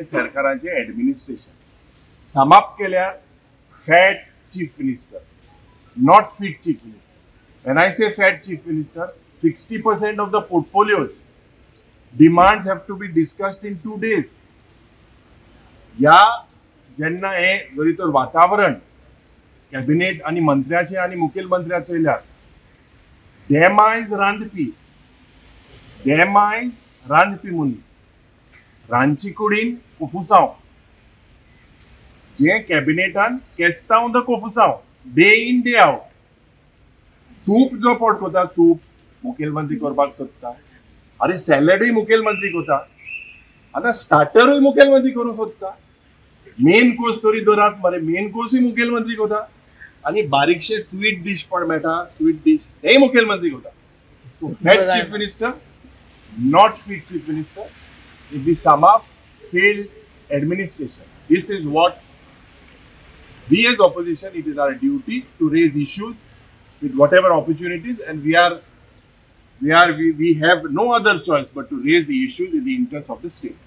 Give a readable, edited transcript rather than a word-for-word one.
सरकाराचें ऍडमिनिस्ट्रेशन समाप्त केल्यार fat chief minister, not fit chief minister. When I say fat chief minister, 60% of the portfolios demands have to be discussed in 2 days. या जेन्ना हे जरी तर वातावरण कॅबिनेट आनी मंत्र्याचे आनी मुखेलमंत्र्याचे चोयल्यार देमायज रांदपी, देमायज रांदपी मनीस, रांदची कुडीन कोफुसांव, जे कॅबिनेटान केस्तांव the कोफुसांव day in day out. Soup जो पोट कोता सूप मुखेलमंत्री करपाक सोदता, अरे सॅलडूय मुखेलमंत्री कोता, आतां स्टार्टरूय मुखेलमंत्री करूंक सोदता, मेन कोर्स तरी दरात मरे, मेन कोर्सूय मुखेलमंत्री कोता, आनी बारीकशे स्वीट डीश पण मेळटा, स्वीट डीश तेय मुखेलमंत्री कोता. Fat chief minister, not fit chief minister. If we sum up, failed administration. This is what we as opposition, it is our duty to raise issues with whatever opportunities, and we have no other choice but to raise the issues in the interest of the state.